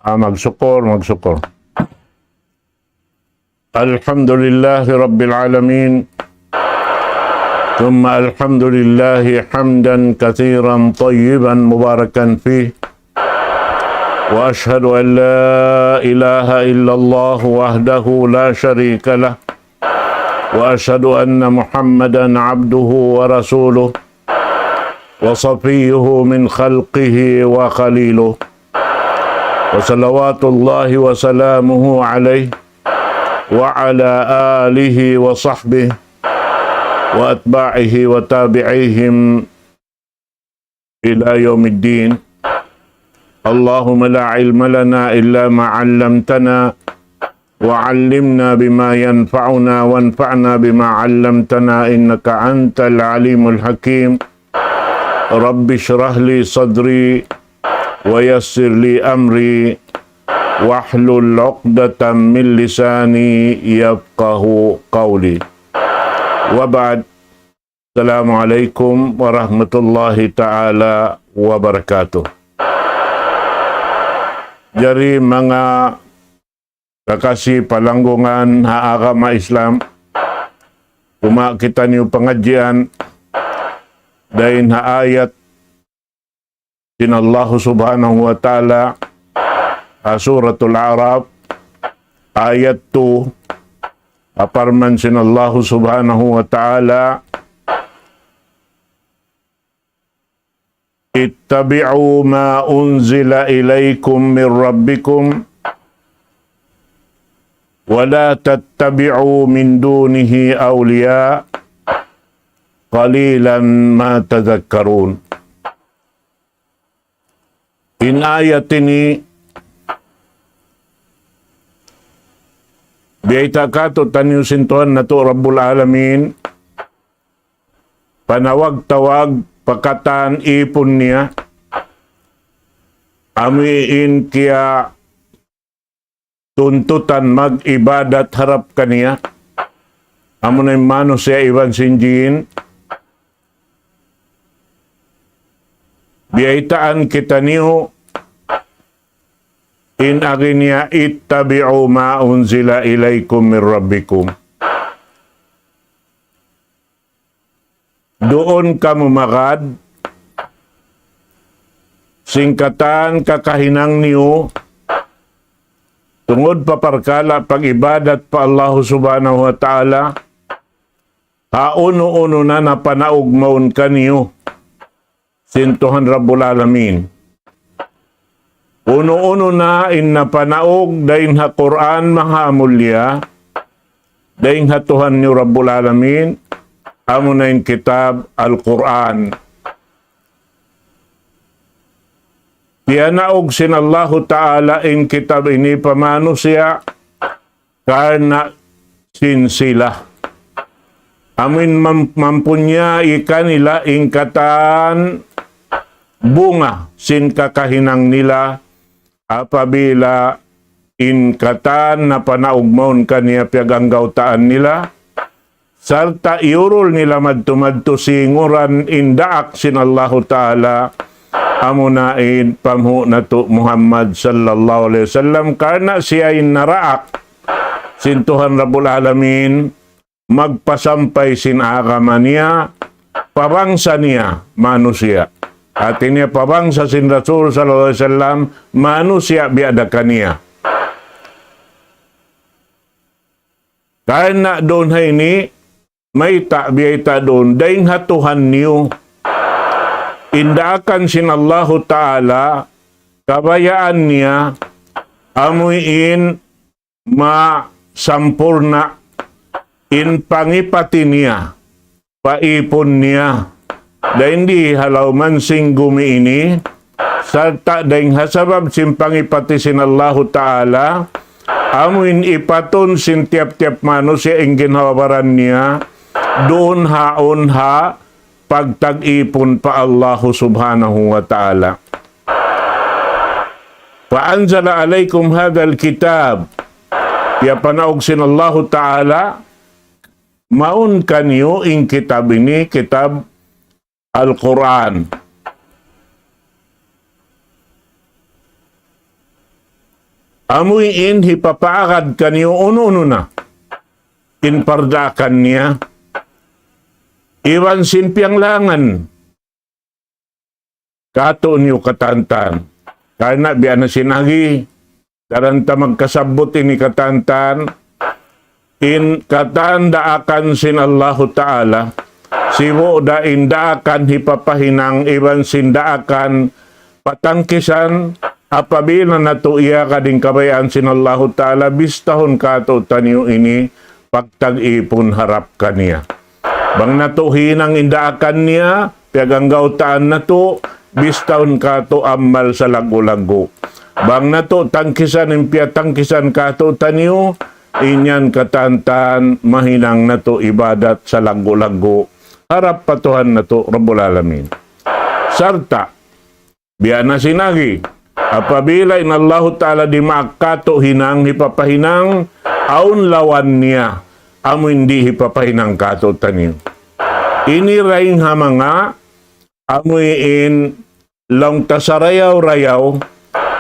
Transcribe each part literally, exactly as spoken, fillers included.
Ah, magsukul, magsukul. الحمد لله رب العالمين. ثم الحمد لله حمدا كثيرا طيبا مباركا فيه. وأشهد أن لا إله إلا الله وحده لا شريك له. وأشهد أن محمدا عبده ورسوله. وصفيه من خلقه وخليله. وصلوات الله وسلامه عليه وعلى آله وصحبه وأتباعه وتابعيهم إلى يوم الدين. اللهم لا علم لنا إلا ما علمتنا، وعلمنا بما ينفعنا، وانفعنا بما علمتنا، إنك أنت العليم الحكيم. رب اشرح لي صدري، ويسر لي أمري، واحلل عقدة من لساني يفقه قولي. وبعد، السلام عليكم ورحمة الله تعالى وبركاته. Jari manga kakasi palanggungan ha agama Islam, kuma kitaniyu pangadjian dayn ha ayat sin Allahu Subhanahu wa Ta'ala ha Suratul A'raf, ayat two, ha parman sin Allahu Subhanahu wa Ta'ala, اتبعوا ما أنزل إليكم من ربكم ولا تتبعوا من دونه أولياء قليلا ما تذكرون. In ayat ini biyayta' kātu'niyu sin Tuhan natu' Rabbul Alamin, panawag-tawag pa katan īpun niya, amu in kiyatuntutan mag-ibadat harap kaniya, amuna in manusiya' iban sin jin, biyaytaan kitaniyu in agi niya, اتبعوا ما أنزل إليكم من ربكم. Duun kamu magad sin katan kakahinang niyu tungud pa parkala' pag-ibadat pa Allahu Subhanahu wa Ta'ala, ha unu-unu na napanaug mawn kaniyu sin Tuhan Rabbul Alamin. Unu-unu na in napanaug dayn ha Qur'an mahamulliya, dayn ha Tuhan niyu Rabbul Alamin, amuna in kitab Al-Qur'an. Piyanaug sin Allahu Ta'ala in kitab ini pa manusiya', karna' sin sila. Amuin mam-, mampunyai kanila in katan bunga sin kakahinang nila, apabila in katan napanaug mawn kaniya piyaganggautaan nila, sarta' iyurul nila madtu-madtu singuran in daak sin Allahu Ta'ala, amuna in panghu' natu' Muhammad sallallahu alayhi wasallam, karna' siya in naraak sin Tuhan Rabbul Alamin, magpasampay sin agama niya pa bangsa niya, manusiya'. Hati niya pa bangsa sin Rasul sallallahu alayhi wasallam, manusiya' biya' da kaniya. Karna' duun ha ini, mayta' biyayta' duun, dayn ha Tuhan niyu. In daakan sin Allahu Ta'ala, kabayaan niya, amuin masampurna' in pangipati niya pa īpun niya. Dayn di ha lawm sin gumi ini, sarta' dayn ha sabab sin pangipati sin Allahu Ta'ala, amuin ipatun sin tiyap-tiyap manusiya' in ginhawa-baran niya, duun haun ha pagtag-ipun pa Allahu Subhanahu wa Ta'ala. فأنزل عليكم هذا الكتاب. Piyapanaug sin Allahu Ta'ala mawn kaniyu in kitab ini, kitab Al-Qur'an. Amuin hipapaagad kaniyu unu-unu na in pardaakan niya, iban sin piyanglangan katu'niyu katantan. Karna' biya' na sin agi, daran ta magkasabbut ini katantan, in katan daakan sin Allahu Ta'ala, sibu' da in daakan hipapahinang iban sin daakan patangkisan, apabila natu' iyagad in kabayaan sin Allahu Ta'ala, bistahun katu'taniyu ini pagtag-ipun harap kaniya. Bang natu' hinang in daakan niya, piyaganggautaan natu', bistahun katu' amal salaggu'-laggu'. Bang natu' tangkisan in piyatangkisan katu'taniyu, in yan katantan mahinang natu' ibadat salaggu'-laggu' harap pa Tuhan natu' Rabbul Alamin. Sarta', biya' na sin agi, apabila in Allahu Ta'ala dimaak katu' hinang hipapahinang, awn lawan niya, amu in di' hipapahinang katu'taniyu. Ini dayn ha manga amuin laung ta sarayaw-rayaw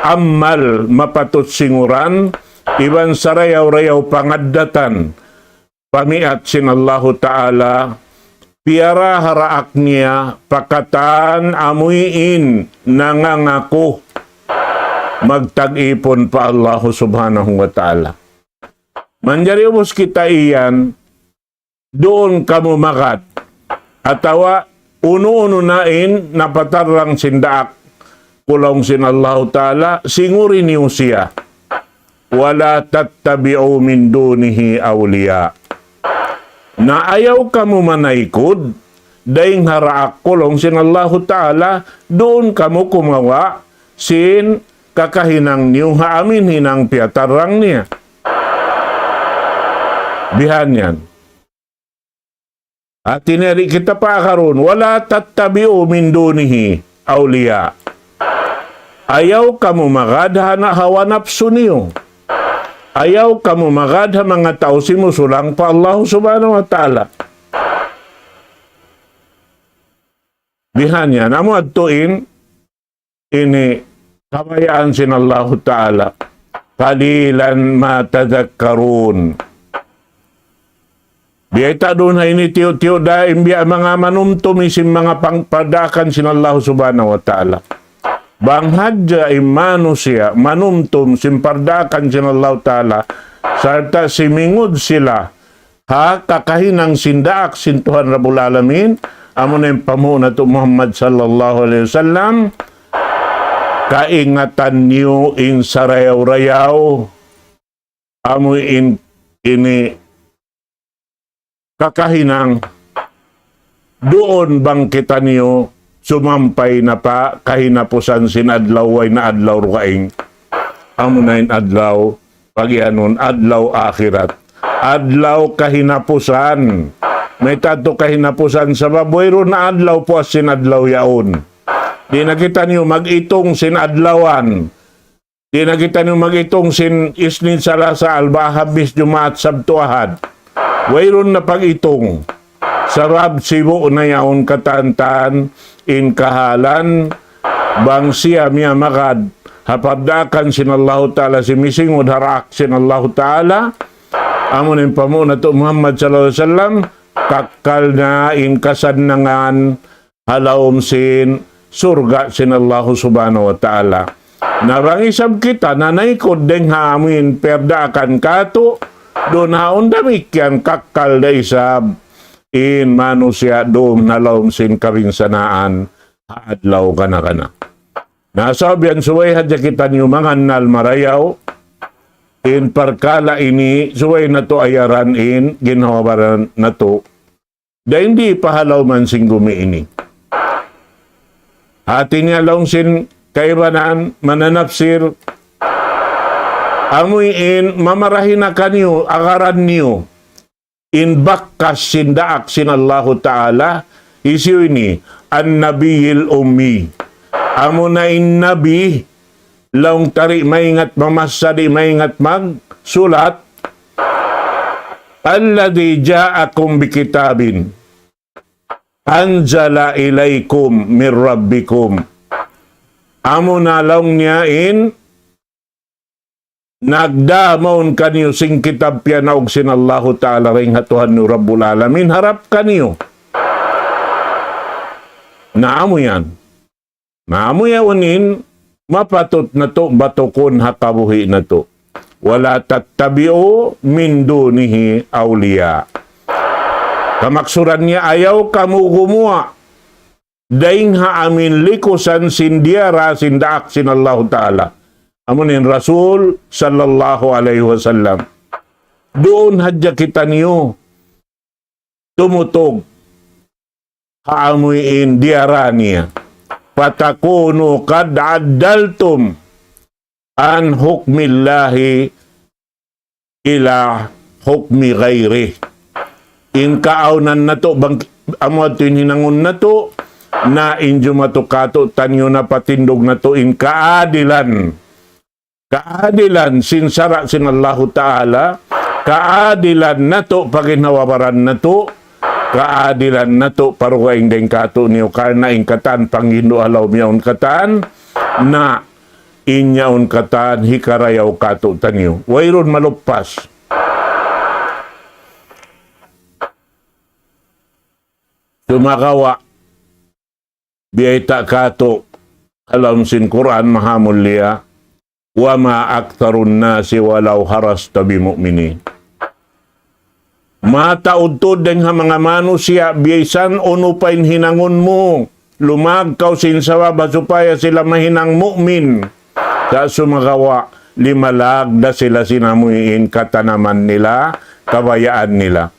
amal mapatut singuran, iban sarayaw-rayaw pangaddatan pamiat sin Allahu Ta'ala, piyara ha daak niya pa katan amuin nangangaku magtag-ipun pa Allahu Subhanahu wa Ta'ala. Manjari ubus kita iyan, duun kamu magad, atawa unu-unu na in napatarrang sin daak ku laung sin Allahu Ta'ala, singuri niyu siya. ولا تتبعوا من دونه أولياء. Na ayaw kamu manaykud dayn ha daak ku laung sin Allahu Ta'ala, duun kamu kumawa' sin kakahinang niyu ha amin hinang piyatarrang niya. Bihan yan. Hati niya di' kita paagarun, ولا تتبعوا من دونه أولياء. Ayaw kamu magad ha na-, hawa napsu niyu. Ayaw kamu magad ha manga tau simusulang pa Allah Subhanahu wa Ta'ala. Bihan yan, amu adtu in ini kabayaan sin Allahu Ta'ala. قليلا ما تذكرون. Biya' ta duun ha ini tiyu'-tiyu' da in biya' manga manumtum sin manga pang-, pardaakan sin Allahu Subhanahu wa Ta'ala. Bang hadja in manusiya' manumtum sin pardaakan sin Allahu Ta'ala, sarta' simingud sila ha kakahinang sin daak sin Tuhan Rabbul Alamin, amuna in panghu' natu' Muhammad sallallahu alayhi wasallam, kaingatan niyu in sarayaw-rayaw, amu in ini kakahinang, duun bang kitaniyu sumampay na pa kahinapusan sin adlaw, way na adlaw dugaing. Amuna in adlaw, pagiyanun, adlaw akhirat. Adlaw kahinapusan. Mayta' tu kahinapusan? Sabab wayruun na adlaw puas sin adlaw yaun. Di' na kitaniyu mag-itung sin adlawan. Di' na kitaniyu mag-itung sin Isnin, Salasa, Arba', Hamis, Jumaat, Sabtu, Ahad. Wayruun na pag-itung. Sabab sibu' na yaun katantan in kahalan bang siya miyamagad ha pardaakan sin Allahu Ta'ala, simisingud ha daak sin Allahu Ta'ala. Amuna in panghu' natu' Muhammad sallallahu alayhi wasallam, kakkal na in kasannangan ha lawm sin surga' sin Allahu Subhanahu wa Ta'ala. Na bang isab kita nanaykud dayn ha amuin piyardaakan katu', duun ha awn damikkiyan kakkal da isab in manusiya' duun ha lawm sin kabinsanaan ha adlaw kana-kana. Na sabab yan subay hadja kitaniyu mangannal marayaw in parkala' ini, subay natu' ayaran in ginhawa-baran natu'. Dayn di pa ha lawm sin gumi ini. Hati niya laung sin kaibanan mananapsir, amuin mamarahi na kaniyu, agaran niyu in bakas sin daak sin Allahu Ta'ala, hisiyu ini, النبي الأمي. Amuna in nabi, laung ta di' maingat mamassa, di' maingat magsulat. الذي جاءكم بكتاب أنزل إليكم من ربكم. Amuna laung niya in nagdā mawn kaniyu sin kitab piyanaug sin Allahu Ta'ala dayn ha Tuhan niyu Rabbul Alamin harap kaniyu. Na amu yan. Na amu yaun in mapatut natu' batukun ha kabuhi' natu'. ولا تتبعوا من دونه أولياء. Kamaksuran niya, ayaw kamu gumuwa' dayn ha amuin likusan sin diyara sin daak sin Allahu Ta'ala. Amu in Rasul sallallahu alayhi wasallam. Duun hadja kitaniyu tumutug ha amuin diyara niya. فتكونوا قد عدلتم عن حكم الله إلى حكم غيره. In kaawnan natu' bang, amu yadtu in hinangun natu', na in jumatu kātu'niyu na patindug natu' in kaadilan. Kaadilan sin sara' sin Allahu Ta'ala, kaadilan natu' pa ginhawa-baran natu', kaadilan natu' pa dugaing dayn kātu'niyu, karna' in katan panghindu' ha lawm yaun katan, na in yaun katan hikarayaw kātu'niyu. Wayruun maluppas. Sumagawa', biyayta' kātu' ha lawm sin Qur'an Mahamulliya, وما أكثر الناس ولو حرصت بمؤمنين. Mataud-taud dayn ha manga manusiya', biya' sin unu pa in hinangun mu, lumag kaw sin sabab ha supaya sila mahinang mu'min. Sa' sumagawa', limalag da sila sin amuin katanaman nila, kabayaan nila.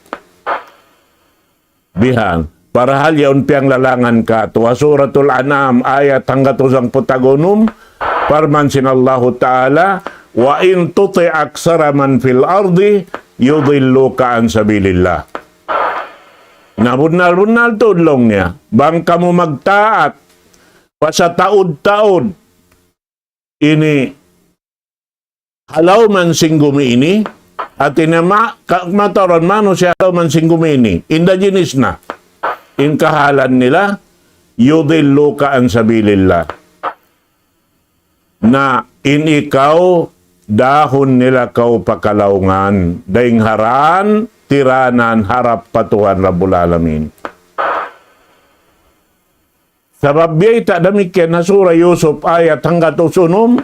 Bihan. Parahal yaun piyanglalangan kātu'. Ha Suratul An'am, ayat hanggatus hangpu' tag-unum, parman sin Allahu Ta'ala, وإن تطع أكثر من في الأرض يضلوك عن سبيل الله. Na bunnal-bunnal tuud laung niya, bang kamu magtaat pa sataud-taud ini ha lawm sin gumi ini, hāti niya ma-, ka-, matauran manusiya' ha lawm sin gumi ini, indigenous na in kahalan nila, يضلوك عن سبيل الله. Na in ikaw, dahun nila kaw pa kalaungan, dayn ha dān, tiranan harap pa Tuhan Rabbul Alamin. Sabab biyayta' damikkiyan ha Surah Yusuf ayat hanggatus unum,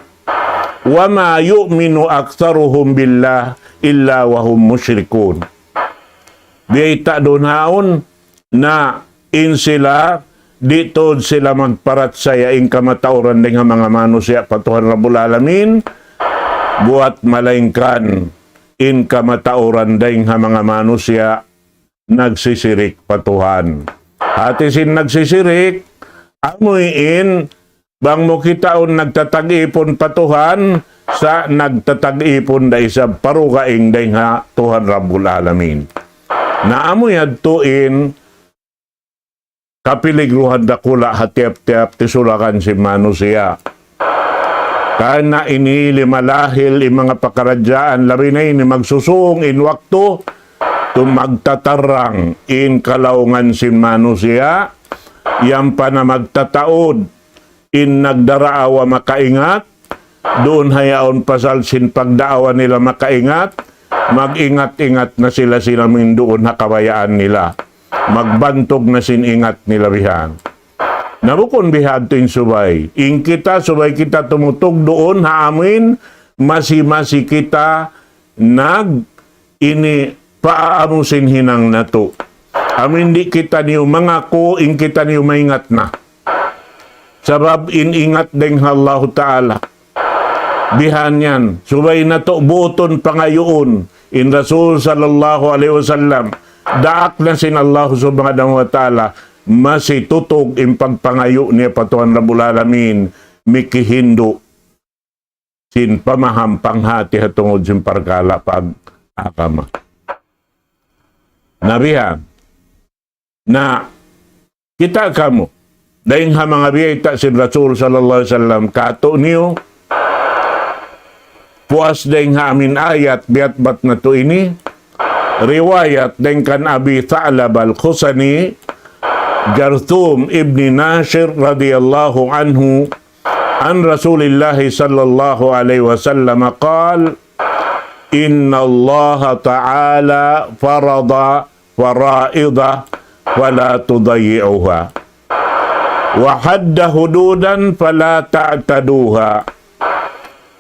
وما يؤمن أكثرهم بالله إلا وهم مشركون. Biyayta' duun haun, na in sila, di' tuud sila magparachaya in kamatauran dayn ha manga manusiya' pa Tuhan Rabbul Alamin, buwat malaingkan in kamatauran dayn ha manga manusiya' nagsisirik pa Tuhan. Hāti sin nagsisirik, amuin bang mu kitaun nagtatag-ipun pa Tuhan, sa' nagtatag-ipun da isab pa dugaing dayn ha Tuhan Rabbul Alamin. Na amu yadtu in kapiligruhan dakula' ha tiyap-tiyap tisulakan sin manusiya'. Karna' ini limalahil in manga pakaradjaan, labi na ini magsusūng in waktu, tu magtatarrang in kalaungan sin manusiya', yan pa na magtataud in nagdaraawa makaingat, duun ha yaun pasal sin pagdaawa nila makaingat, mag-ingat-ingat na sila, sila minduun ha kabayaan nila. Magbantug na sin ingat nila bihan. Na bukun bihadtu in subay. In kita, subay kita tumutug duun ha amuin masi-masi kita nag ini paamu sin hinang natu'. Amuin di' kitaniyu mangaku, in kitaniyu maingat na. Sabab in ingat dayn ha Allahu Ta'ala. Bihan yan, subay natu' butun pangayuun. In Rasul sallallahu alayhi wasallam, daak na sin Allah subhanahu wa ta'ala, masi tutug in pagpangayu' niya pa Tuhan Rabbul Alamin, mikihindu' sin pamaham panghati ha tungud sin parkala' pag-agama. Na bihan, na kita' kamu, dayn ha manga biyayta' sin Rasul sallallahu alayhi wasallam kātu'niyu, puas dayn ha amuin ayat biyatbat natu' ini, riwayat dayn kan Abi Tha'laba Al-Khushani, Jarthum ibn Nashir radiyallahu anhu, عن رسول الله صلى الله عليه وسلم قال: إن الله تعالى فرض فرائض فلا تضيعوها، وحد حدودا فلا تعتدوها،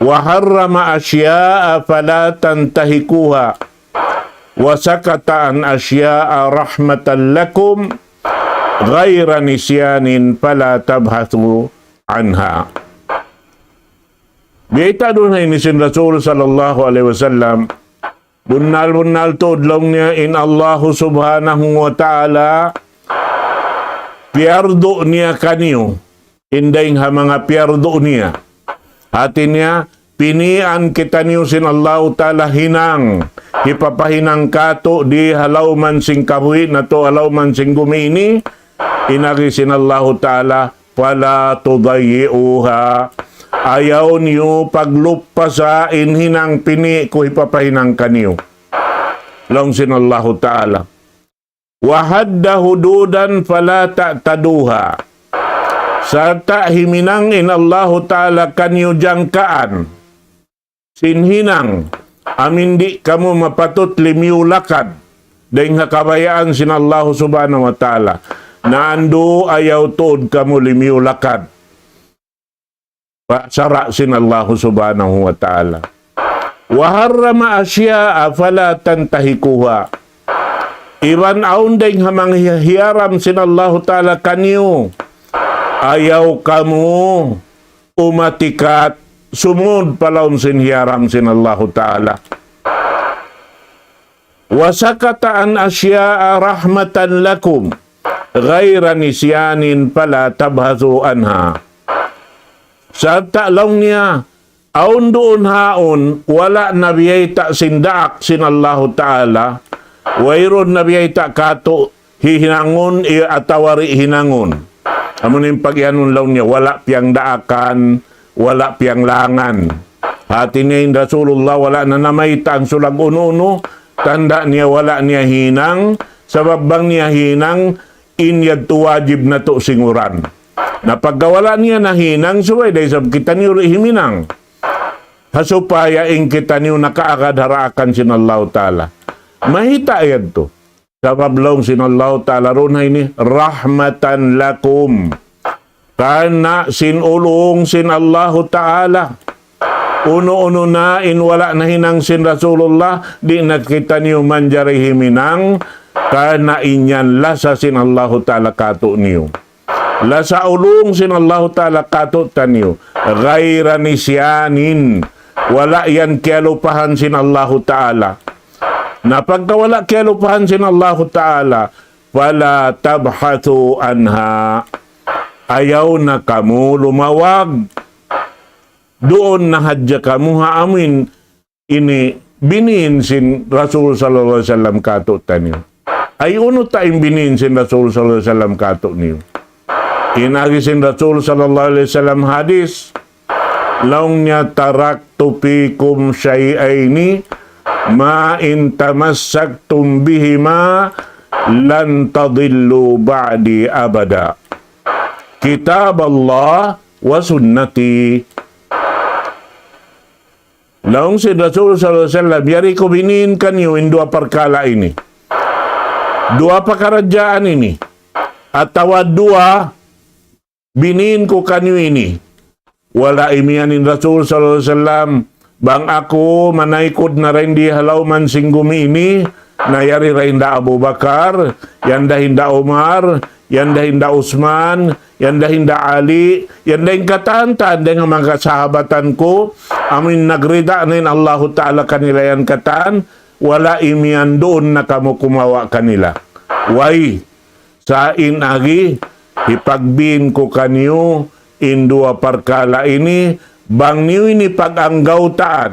وحرم أشياء فلا تنتهكوها، وسكت عن أشياء رحمة لكم غير نسيان فلا تبحثوا عنها. Biyayta' duun ha ini sin Rasul sallallahu alayhi wasallam, bunnal-bunnal tuud laung niya in Allahu subhanahu wa ta'ala, piyardu niya kaniyu, in dayng ha manga piyardu niya. Hati niya, pinian kitaniyu sin Allahu ta'ala hinang, hipapahinang kātu' di ha lawm sin kabuhi' natu', ha lawm sin gumi ini, in agi sin Allahu ta'ala, فلا تضيعوها. Ayaw niyu paglupasa in hinang pini' ku hipapahinang kaniyu. Laung sin Allahu ta'ala. وحد حدودا فلا تعتدوها. Sarta' himinang in Allahu ta'ala kaniyu jangkaan sin hinang, amin di' kamu mapatut limiyu lakad dayng ha kabayaan sin Allahu subhanahu wa ta'ala. Na andu' ayaw tuud kamu limiyu lakad pa sara' sin Allahu subhanahu wa ta'ala. وحرم أشياء فلا تنتهكوها. Iban awn dayng ha manga hiyaram sin Allahu ta'ala kaniyu, ayaw kamu umatikat sumud pa lawm sin hiyaram sin Allahu ta'ala. وسكت عن أشياء رحمة لكم غير نسيان فلا تبحثوا عنها. Sarta' laung niya, awn duun haun, wala' na biyayta' sin daak sin Allahu ta'ala, wayruun na biyayta' kātu' hihinangun, i-, atawa di' hinangun. Amu in pagiyanun laung niya, wala' piyagdaakan, wala' piyanglangan. Hati niya in Rasulullah, wala' na namayta' in sulag unu-unu, tanda' niya wala' niya hinang, sabab bang niya hinang, in yadtu wajib natu' singuran. Na pagka wala' niya nahinang, subay da isab kitaniyu di' himinang. Ha supaya in kitaniyu nakaagad ha daakan sin Allahu ta'ala. Mayta' yadtu? Sabab laung sin Allahu ta'ala duun ha ini, رحمة لكم. Karna' sin ulung sin Allahu ta'ala. Unu-unu na in wala' nahinang sin Rasulullah, di' na kitaniyu manjari himinang, karna' in yan lasa sin Allahu ta'ala kātu'niyu. Lasa ulung sin Allahu ta'ala kātu'niyu. غير نسيان. Wala' yan kiyalupahan sin Allahu ta'ala. Na pagka wala' kiyalupahan sin Allahu ta'ala, فلا تبحثوا عنها. Ayaw na kamu lumawag. Duun na hadja kamu ha amuin ini biniin sin Rasul sallallahu alayhi wasallam kātu'niyu. Ay unu ta in biniin sin Rasul sallallahu alayhi wasallam kātu'niyu. In agi sin Rasul sallallahu alayhi wasallam hadis, laung niya, تركت فيكم شيئين ما إن تمسكتم بهما لن تضلوا بعدي أبدا. كتاب الله وسنتي. Laung sin Rasul sallallahu alayhi wasallam, yari ku biniin kaniyu in duwa parkala' ini. Duwa pakaradjaan ini. Atawa duwa biniin ku kaniyu ini. Wala' imiyan in Rasul sallallahu alayhi wasallam, bang aku manaykud na dayn di ha lawm sin gumi ini, na yari da hinda Abu Bakar, yan da hinda Umar, yan da hinda Usman, yan da hinda Ali, yan da in katan-katan dayn ha manga sahabatan ku, amuin nagrida na in Allahu ta'ala kanila yan katan, wala' imiyan duun na kamu kumawa' kanila. Way, sa' in agi, hipagbin ku kaniyu in duwa parkala' ini, bang niyu ini pag-anggawtaan.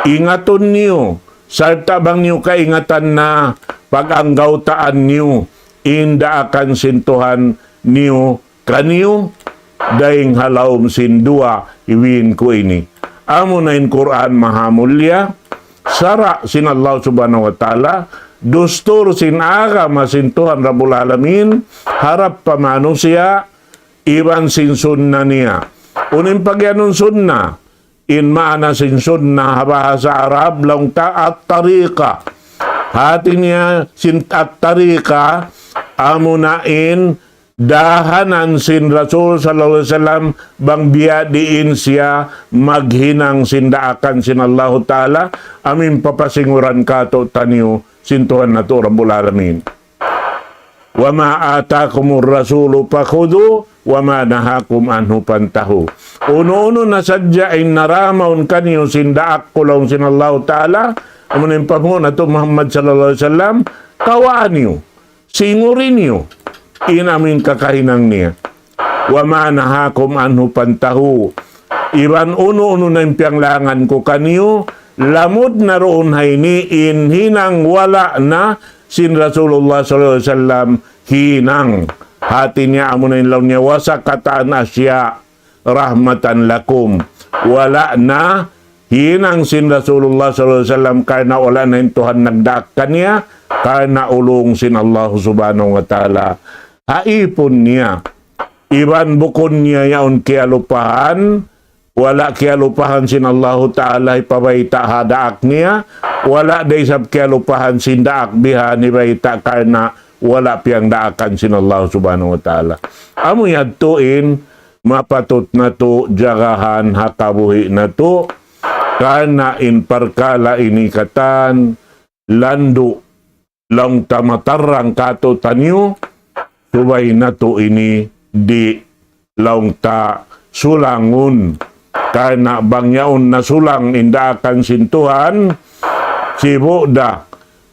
Ingatun niyu, sarta' bang niyu kaingatan na pag-anggawtaan niyu in daakan sin Tuhan niyu kaniyu, dayn ha lawm sin duwa biniin ku ini. Amuna in Qur'an mahamulliya, sara' sin Allah subhanahu wa ta'ala, dustur sin agama sin Tuhan Rabbul Alamin, harap pa manusiya', iban sin sunna niya. Unu in pagiyanun sunna, In maana sin sunnah ha bahasa Arab, laung ta at-tariqa. Hati niya sin at-tariqa, amuna in dahanan sin Rasul sallallahu alayhi wasallam, bang biya' diin siya maghinang sin daakan sin Allahu Ta'ala, amu in papasinguran kātu'niyu sin Tuhan natu' Rabbul Alamin. وما آتاكم الرسول فخذوه وما نهاكم عنه فانتهوا. Unu-unu na sadja in narā mawn kaniyu sin daak ku laung sin Allahu Ta'ala, amu in panghu' natu' Muhammad sallallahu alayhi wasallam, kawaa niyu, singuri niyu, in amu in kakahinang niya. وما نهاكم عنه فانتهوا. Iban unu-unu na in piyanglangan ku kaniyu, lamud na duun ha ini in hinang wala' na sin Rasulullah sallallahu alayhi wasallam hinang. Hati niya amu na in laung niya وسكت عن أشياء رحمة لكم. Wala' na hinang sin Rasulullah sallallahu alayhi wasallam karna' wala' na in Tuhan nagdaak kaniya, karna' ulung sin Allah subhanahu wa ta'ala. Ha īpun niya, iban bukun niya yaun kiyalupahan, wala' kiyalupahan sin Allahu Ta'ala hipabayta' ha daak niya, wala' da isab kiyalupahan sin daak bihan hibayta' karna' wala' piyangdaakan sin Allah subhanahu wa ta'ala. Amu yadtu in mapatut natu' jagahan ha kabuhi' natu', karna' in parkala' ini katan landu' laung ta matarrang kātu'niyu, subay natu' ini di' laung ta sulangun. Karna' bang yaun nasulang in daakan sin Tuhan, sibu' da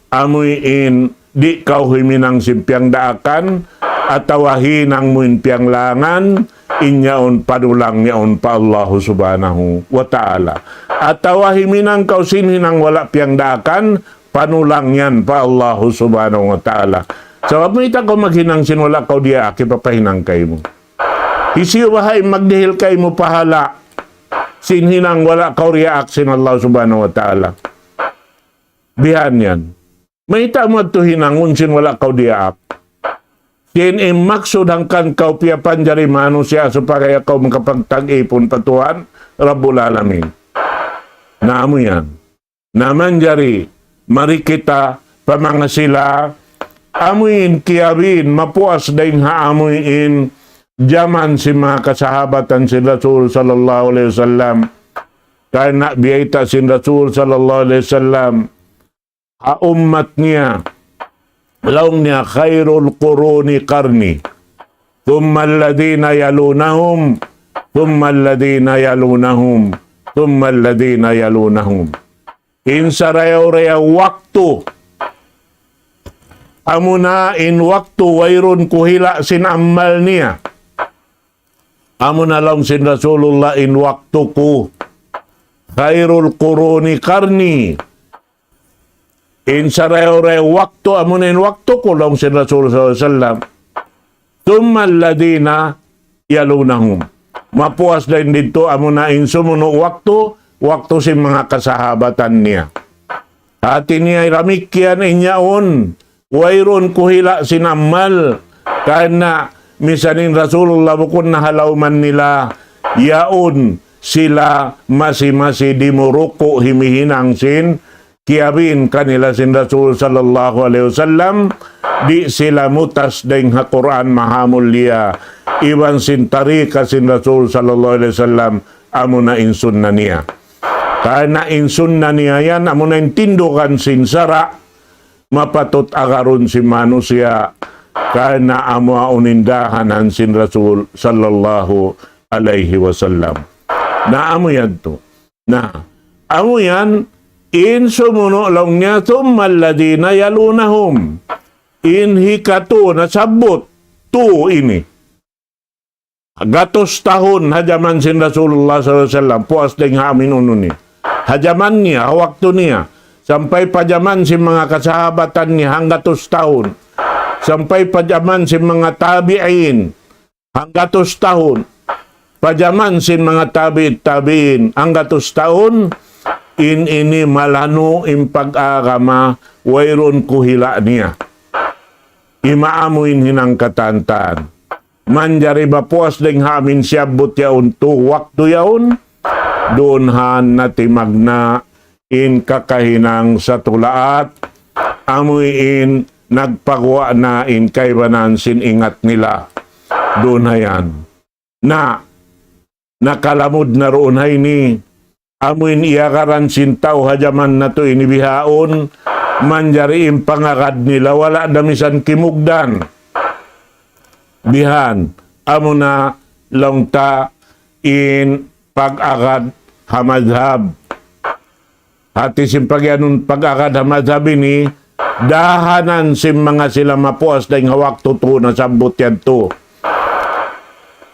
amu in di' kaw huminang sin piyangdaakan, atawa hinang mu in piyanglangan, in yaun panulang yaun pa Allahu subhanahu wa ta'ala. Atawa huminang kaw sin hinang wala' piyangdaakan, panulang yan pa Allahu subhanahu wa ta'ala. Sabab mayta' kaw maghinang sin wala' kaw diyaak, hipapahinang kaymu. Hisiyu baha' in magdihil kaymu pahala' sin hinang wala' kaw diyaak sin Allah subhanahu wa ta'ala. Bihan yan. Mayta' mu yadtu hinangun sin wala' kaw diyaak? Sin in maksud hangkan kaw piyapanjari manusiya' supaya kaw makapagtag-ipun pa Tuhan Rabbul Alamin. Na amu yan. Na manjari, mari kita pa manga sila, amu in kiyabin, mapuas dayn ha amu in jaman sin manga kasahabatan sin Rasul sallallahu alayhi wasallam. Karna' biyayta' sin Rasul sallallahu alayhi wasallam, ha ummat niya, laung niya خير القرون قرني ثم الذين يلونهم ثم الذين يلونهم ثم الذين يلونهم. In sarayaw-rayaw waktu, amuna in waktu wayruun kuhila' sin amal niya. Amuna laung sin Rasulullah in waktu ku. خير القرون قرني. In sarayaw-rayaw waktu, amuna in waktu ku laung sin Rasul sallallahu alayhi wasallam. ثم الذين يلونهم. Mapuas dayn didtu amuna in sumunu' waktu, waktu sin manga kasahabatan niya. Hati niya damikkiyan in yaun, wayruun kuhila' sin amal. Karna' misan in Rasulullah bukun na ha lawman nila, yaun sila masi-masi di' mu ruku' himihinang sin kiyabin kanila sin Rasul sallallahu alayhi wasallam, di' sila mutas dayn ha Qur'an mahamulliya, iban sin tarika sin Rasul sallallahu alayhi wasallam, amuna in sunna niya. Karna' in sunna niya yan, amuna in tindugan sin sara', mapatut agarun sin manusiya', karna' amu in dahanan sin Rasul sallallahu alayhi wasallam. Na amu yadtu. Na, amu yan, in sumunu' laung niya, ثم الذين يلونهم. In hikatu nasabbut, tu ini. Gatus tahun ha jaman sin Rasulullah sallallahu alayhi wasallam, puas dayn ha amu in unu niya. Ha jaman niya, ha waktu niya, sampay pa jaman sin manga kasahabatan niya, hanggatus tahun. Sampay pa jaman sin manga tabi'in, hanggatus tahun. Pa jaman sin manga tabi'it tabi'in, hanggatus tahun, in ini malanu' in pag-agama, wayruun kuhila' niya. Ima amu in hinang katantan. Manjari ba puas dayn ha amu in siyabbut yaun tu waktu yaun? duun ha natimagna' in kakahinang satulaat, amuin nagpaguwa' na in kaibanan sin ingat nila. Duun ha yan. Na, nakalamud na duun ha ini, amuin iyagaran sin tau ha jaman natu' ini bihaun, manjari in pangagad nila wala' da misan kimugdan. Bihan, amuna laung ta in pag-agad ha madhab. Hati sin pagiyanun pag-agad ha madhab ini, dahanan sin manga sila mapuas dayn ha waktu tu nasabbut yadtu.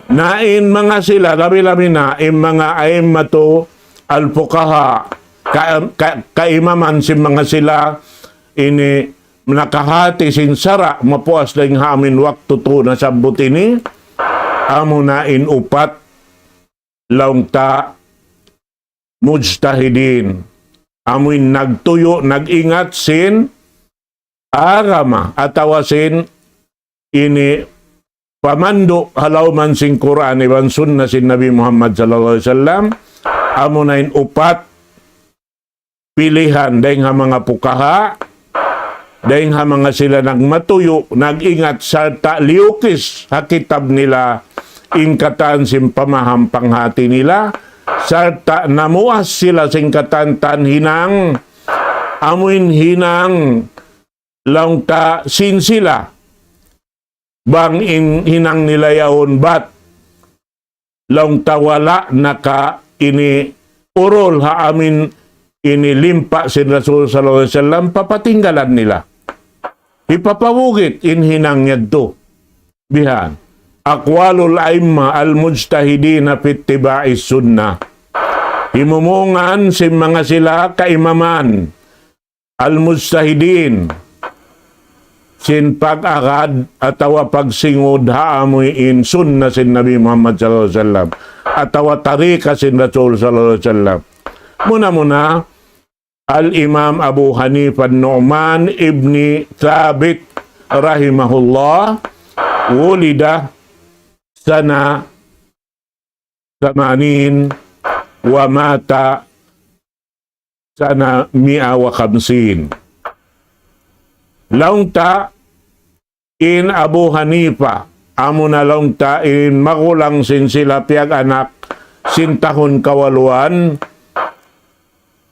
Na in manga sila, labi-labi na, in manga a'immatu al-fuqaha, ka-, ka-, kaimaman sin manga sila, ini nakahati sin sara' mapuas dayn ha amin waktu tu nasabbut ini, amuna in upat laung ta mujtahidin. Amuin nagtuyu', nag-ingat sin agama, atawa sin ini pamandu' ha lawm sin Qur'an iban sunna sin Nabi Muhammad sallallahu alayhi wasallam, amuna in upat pilihan dayn ha manga pukaha, dayn ha manga sila nagmatuyu', nag-ingat, sarta' liyukis ha kitab nila, in katan sin pamaham panghati nila, sarta' namuas sila sin katan hinang, amuin hinang laung ta sin sila, bang in hinang nila yaun bat laung ta wala' naka ini urul ha amin ini limpa' sin Rasul sallallahu alayhi wasallam, papatinggalan nila. Hipapabugit in hinang yadtu. Bihan. Aqwalul a'imma al-mujtahidina fi ittiba'is sunnah. Himumungan sin manga sila kaimaman al-mujtahidin sin pag-agad atawa pagsingud ha amuin sunna sin Nabi Muhammad sallallahu alayhi wasallam atawa tarika sin Rasul sallallahu alayhi wasallam. Muna-muna, Al-Imam Abu Hanifa Nu'man ibni Thabit rahimahullah, wulida sana ثمانين ومات سنة مائة وخمسين. Laung ta in Abu Hanifa, amuna laung ta in magulang sin sila piyag-anak sin tahun kawaluan,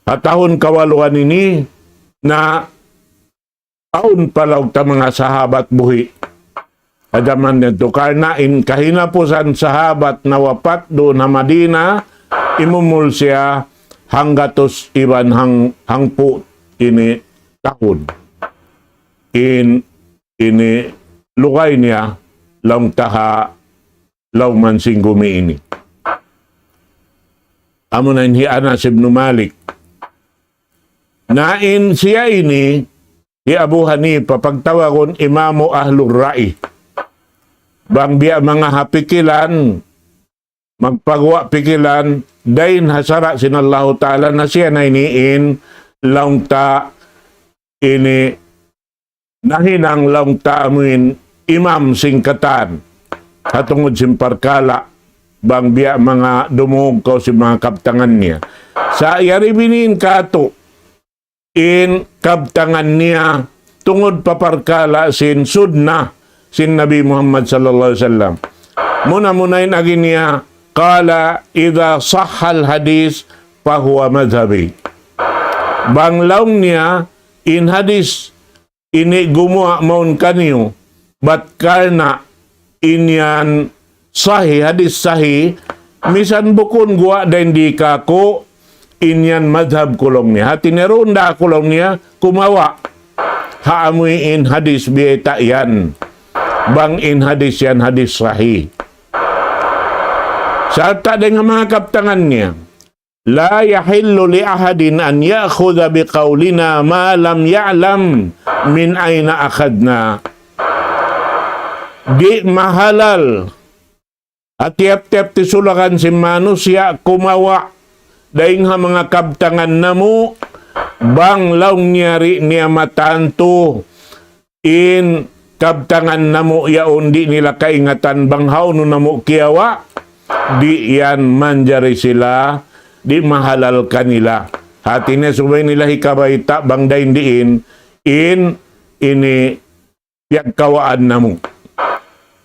ha tahun kawaluan ini na awn pa laung ta manga sahabat buhi'. Ha jaman yadtu, karna' in kahinapusan sahabat nawapat duun ha Madina, imumul siya hanggatus iban hang-, hangpu' ini tahun. In, ini lugay niya laung ta ha lawm sin gumi ini. Amuna in hi Anas ibn Malik. Na in siya ini, hi Abu Hanifa, pagtawagun imamu ahlur ra'i. Bang biya' manga ha pikilan, magpaguwa' pikilan, dayn ha sara' sin Allahu Ta'ala, na siya na ini in laung ta ini nahinang laung ta amuin imam sin katan ha tungud sin parkala' bang biya' manga dumungug kaw sin manga kabtangan niya. Sa' yari binin katu' in kabtangan niya tungud pa parkala' sin sunnah sin Nabi Muhammad sallallahu alayhi wasallam. Muna-muna in agi niya, قال إذا صح الحديث فهو مذهبي. Bang laung niya in hadis ini gumuwa' mawn kaniyu, bat karna' in yan sahih, hadis sahih, misan bukun guwa' dayn di kāku', in yan madhab ku laung niya. Hati niya duun da aku laung niya, kumawa' ha amuin hadis biyayta' yan. Bang in hadis yan hadis sahih. Sarta' dayn ha manga kabtangan niya. لا يحل لأحد أن يأخذ بقولنا ما لم يعلم من أين أخذنا. Di' mahalal ha tiyap-tiyap tisulakan sin manusiya' kumawa' dayn ha manga kabtangan namu', bang laung niya di' niya matantu in kabtangan namu' yaun di' nila kaingatan bang hawnu namu' kiyawa', di' yan manjari sila di' mahalal kanila. Hati niya subay nila hikabayta' bang dayn diin in ini piyagkawaan namu'.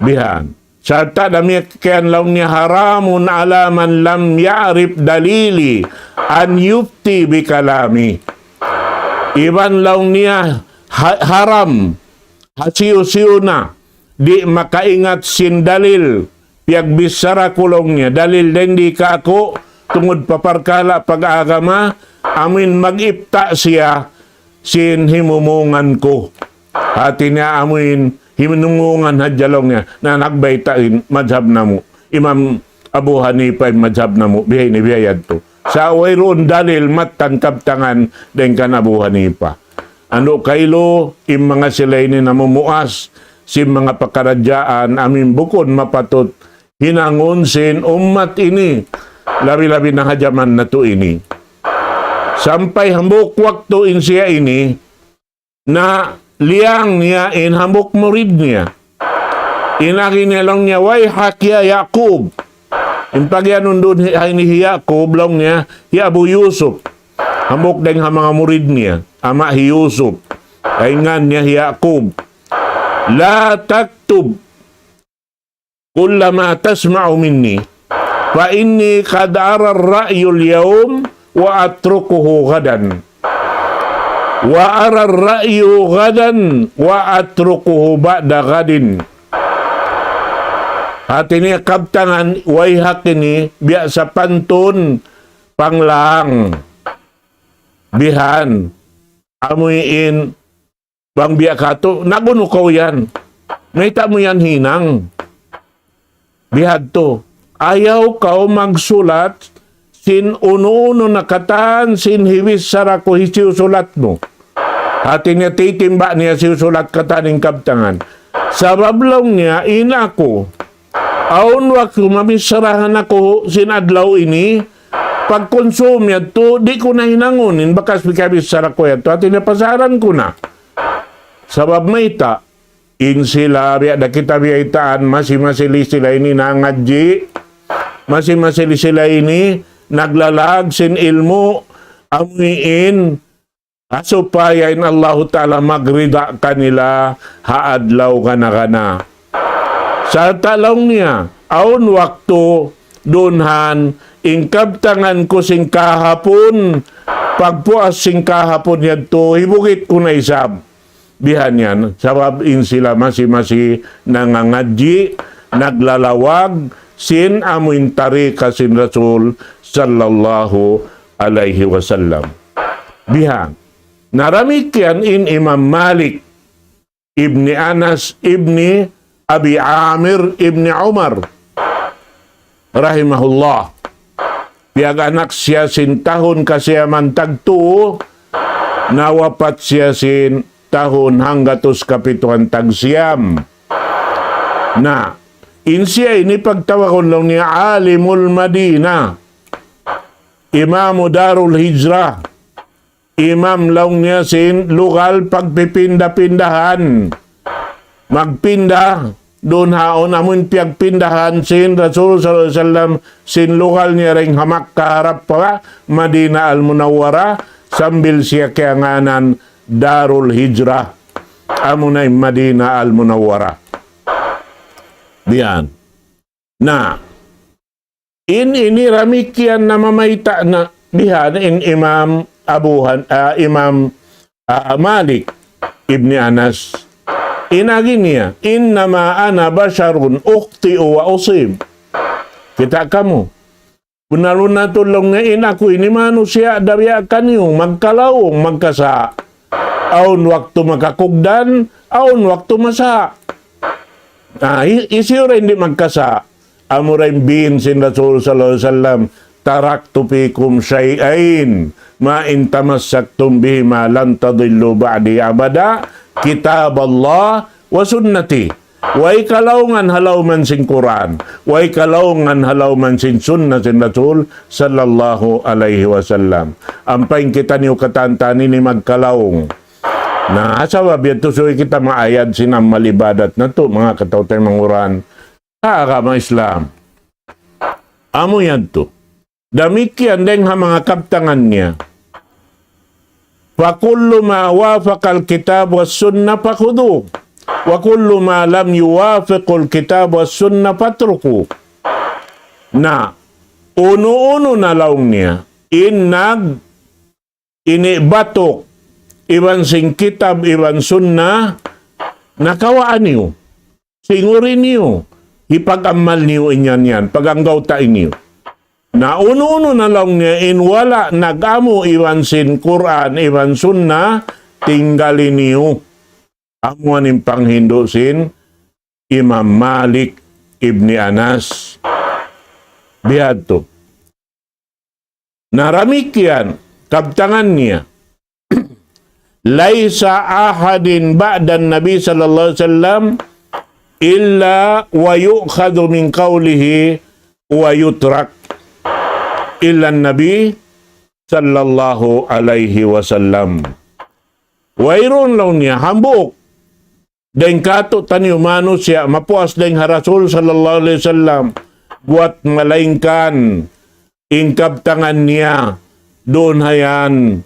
Bihan. Sarta' damikkiyan laung niya حرام على من لم يعرف دليلي أن يفتي بكلامي. Iban laung niya ha-, haram, hasiyu-siyu na, di' makaingat sin dalil, piyagbichara ku laung niya, dalil dayn di kāku', tungud pa parkala' pag-agama, amuin mag-ifta' siya, sin himumungan ku. Hati niya amuin himumungan hadja laung niya, na nagbayta' in madhab namu'. Imam Abu Hanifa in madhab namu', bihaini bihayadtu. Sa' wayruun dalil mattan kabtangan dayn kan Abu Hanifa. Anu kailu, in manga sila ini namumuas, sin manga pakaradjaan, amuin bukun mapatut hinangun sin ummat ini, labi-labi na ha jaman natu' ini. Sampay hambuuk waktu in siya ini, na liyang niya in hambuuk murid niya. In agi niya laung niya, ويحك يا يعقوب. In pagiyanun duun hi, hi Yaqub laung niya, hi Abu Yusuf. Hambuuk dayn ha manga murid niya, ama' hi Yusuf. Ay ngan niya hi Yaqub. لا تكتب كل ما تسمع مني، فإني قد أرى الرأي اليوم وأتركه غدا، وأرى الرأي غدا وأتركه بعد غد. Hati niya kabtangan, ويحك ini, biya' sapantun panglang. Bihan, amuin bang biya' katu', nag-unu kaw yan? Mayta' mu yan hinang? Bihadtu, ayaw kaw magsulat sin unu-unu na katan sin hibichara ku, hisiyu sulat mu. Hati niya titimba' niya hisiyu sulat katan in kabtangan. Sabab laung niya, in aku, awn waktu mabicharahan aku sin adlaw ini, pagkunsum yadtu, di' ku na hinangun in bakas piyagbichara ku yadtu, hati niya pasaran ku na. Sabab mayta', in sila, biya' da kita biyaytaan, masi-masi sila ini nangadji', masi-masi sila ini naglalag sin ilmu', amuin, ha supaya in Allahu Ta'ala magrida kanila ha adlaw gana-gana. Sarta' laung niya, awn waktu dunhan, in kabtangan ku sin kahapun, pagpuas sin kahapun yadtu, hibugit ku na isab. Bihan yan, sabab in sila masi-masi nangangadji', naglalawag, sin amuin tarika sin Rasul sallallahu alayhi wasallam. Bihan. Na damikkiyan in Imam Malik ibni Anas ibni Abi Amir ibni Umar rahimahullah. Piyag-anak siya sin tahun kasiyaman tagtu, nawapat siya sin tahun hanggatus kapituan tagsiyam. Na, in siya ini pagtawagun laung niya Alimul Madinah, Imamu Darul Hijrah, imam laung niya sin lugal pagpipinda-pindahan. Magpinda, duun haun amun piyagpindahan sin Rasul sallallahu alayhi wasallam sin lugal niya dayn ha Makkah harap pa Madinah Al-Munawwarah, sambil siya kiyangānan Darul Hijrah. Amuna in Madinah Al-Munawwarah. Biyan. Na, in ini damikkiyan namamayta' na bihan in Imam Abu Han-, ah, Imam, ah, Malik ibni Anas. In agi niya, إنما أنا بشر أخطئ وأصيب. Kita' kamu. Bunnal-bunnal tuud laung niya in aku ini manusiya' da biya' kaniyu, magkalaung, magkasa'. Awn waktu makakugdan, awn waktu masa'. Na, hi-, hisiyu ra in di' magkasa'? Amura in biin sin Rasul sallallahu alayhi wasallam, تركت فيكم شيئين ما إن تمسكتم بهما لن تضلوا بعدي أبدا، كتاب الله وسنتي. Way kalaungan ha lawm sin Qur'an, way kalaungan ha lawm sin sunna sin Rasul sallallahu alayhi wasallam. Ampa in kitaniyu katan-katan ini magkalaung. Na, sabab yadtu subay kita maayad sin amal ibadat natu', manga kataw-taymanghuran ha agama Islam. Amu yadtu. Damikkiyan dayn ha manga kabtangan niya. فكل ما وافق الكتاب والسنة فخذوه، وكل ما لم يوافق الكتاب والسنة فاتركوه. Na, unu-unu na laung niya, in nag ini batuk iban sin kitab iban sunnah, na kawaa niyu, singuri niyu, hipag-amal niyu in yan yan, pag-anggawta' niyu. Na unu-unu na laung niya in wala' nag-amu iban sin Qur'an iban sunnah, tinggali niyu. Amu yan in panghindu' sin Imam Malik ibni Anas. Bihadtu. Na damikkiyan, kabtangan niya. ليس أحد بعد النبي صلى الله عليه وسلم إلا ويؤخذ من قوله ويترك إلا النبي صلى الله عليه وسلم. Wayruun laung niya hambuuk dayn kātu'niyu manusiya' mapuas dayn ha Rasul sallallahu alayhi wasallam, buwat malaingkan in kabtangan niya duun hayan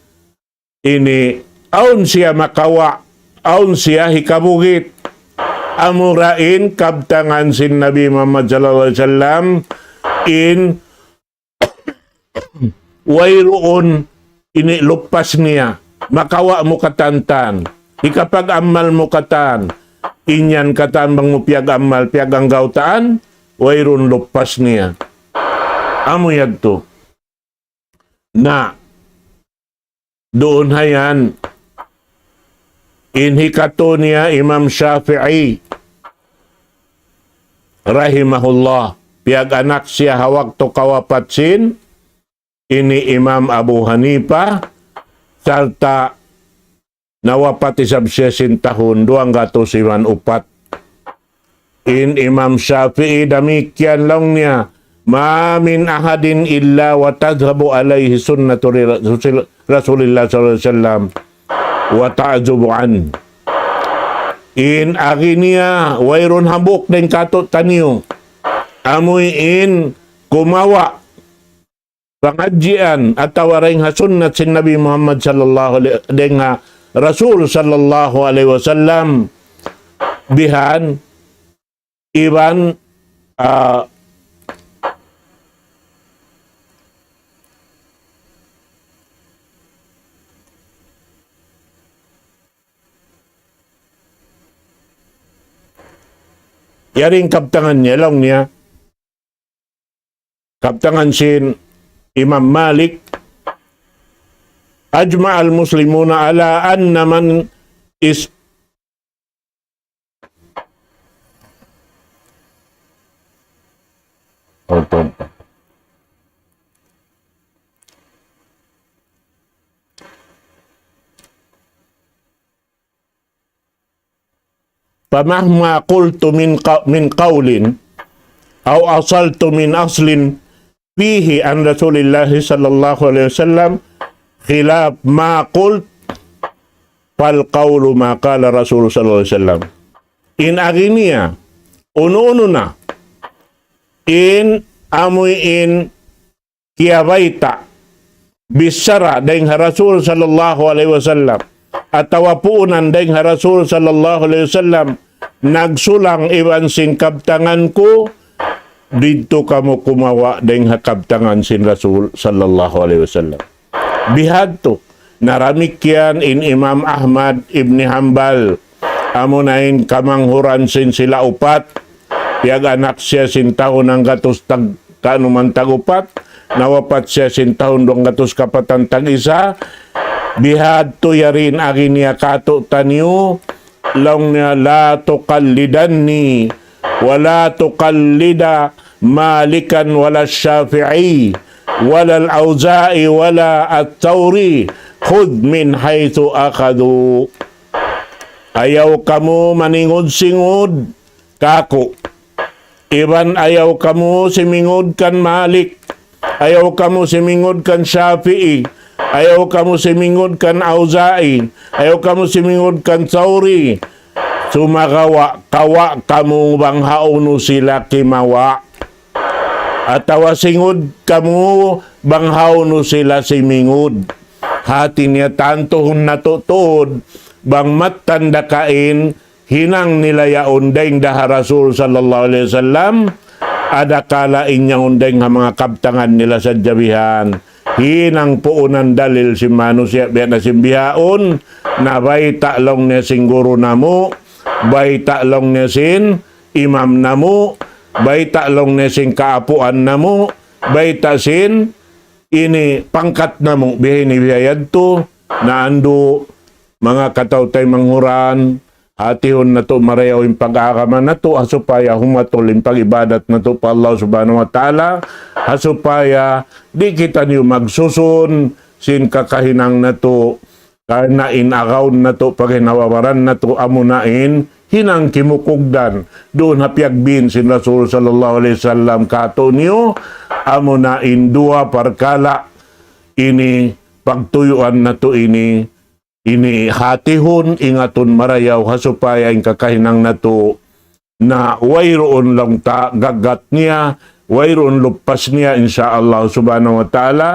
ini awn siya makawa', awn siya hikabugit. Amura in kabtangan sin Nabi Muhammad sallallahu alayhi wasallam in wayruun ini lupas niya, makawa' mu katan-katan, hikapag-amal mu katan, in yan katan bang mu piyag-amal, piyag-anggawtaan, wayruun lupas niya. Amu yadtu. Na, duun hayan, in hikatu niya Imam Shafi'i, rahimahullah, piyag-anak siya ha waktu kawapat sin ini Imam Abu Hanifa, sarta' nawapat isab siya sin tahun duwanggatus iban upat. In Imam Shafi'i damikkiyan laung niya, ما من أحد إلا وتذهب عليه سنة رسول الله صلى الله عليه وسلم وتعزب عنه. In agi niya, wayruun hambuuk dayn kātu'niyu, amuin kumawa' pangadjian atawa dayn ha sunnat sin Nabi Muhammad sallallahu alayhi, dayn ha Rasul sallallahu alayhi wasallam, bihan iban, ah, yari in kabtangan niya, laung niya, kabtangan sin Imam Malik, أجمع المسلمون على أن من اس- فمهما قلت من ق- من قول أو أصلت من أصل فيه عن رسول الله صلى الله عليه وسلم خلاف ما قلت فالقول ما قال رسول صلى الله عليه وسلم. In agi niya, unu-unu na, in amuin kiyabayta', bichara dayn ha Rasul sallallahu alayhi wasallam, atawa puunan dayn ha Rasul sallallahu alayhi wasallam, nagsulang iban sin kabtangan ku, didtu kamu kumawa' dayn ha kabtangan sin Rasul sallallahu alayhi wasallam. Bihadtu, na damikkiyan in Imam Ahmad ibn Hanbal, amuna in kamanghuran sin sila upat, piyag-anak siya sin tahun hanggatus tag- kanuman tag-upat, nawapat siya sin tahun duwanggatus kapatan tag-isa, bihadtu yari in agi niya kātu'niyu, laung niya, لا تقلدني ولا تقلد مالكا ولا الشافعي ولا الأوزاعي ولا الثوري، خذ من حيث أخذوا. Ayaw kamu maningud-singud kāku'. Iban ayaw kamu simingud kan Malik, ayaw kamu simingud kan Shafi'i, ayaw kamu simingud kan Awza'i, ayaw kamu simingud kan Thawri. Sumagawa', kawa' kamu bang hawnu sila kimawa'. Atawa singud kamu bang hawnu sila simingud. Hati niya tantuhun natu' tuud, bang mattan da kain, hinang nila yaun dayn da ha Rasul sallallahu alayhi wasallam, adakala in yaun dayn ha manga kabtangan nila sadja bihan. Hinang puunan dalil sin manusiya' biya' na sin bihaun, na bayta' laung niya sin guru namu', bayta' laung niya sin imam namu', bayta' laung niya sin kaapuan namu', bayta' sin ini pangkat namu', biha ini biha yadtu, na andu' manga kataw-taymanghuran, hatihun natu' marayaw in pag-agama natu', ha supaya humatul in pag-ibadat natu' pa Allah Subhanahu wa Ta'ala, ha supaya di' kitaniyu magsusun sin kakahinang natu', karna' in agaun natu', paghinawamaran natu', amuna in hinang kimukugdan duun ha piyagbin sin Rasul sallallahu alayhi wasallam kātu'niyu, amuna in duwa parkala' ini, pagtuyuan natu' ini, ini hatihun, ingatun marayaw, ha supaya in kakahinang natu' na wayruun laung ta gaggat niya, wayruun luppas niya, insya Allah Subhanahu wa Ta'ala.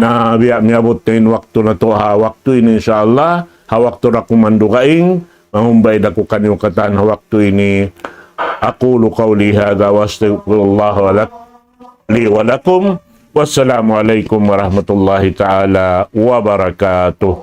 Na biya' miyabut na in waktu natu' ha waktu ini, insya Allah, ha waktu da kuman dugaing, mangumbay da ku kaniyu katan ha waktu ini. أقول قولي هذا وأستغفر الله ولك لي ولكم. والسلام عليكم ورحمة الله تعالى وبركاته.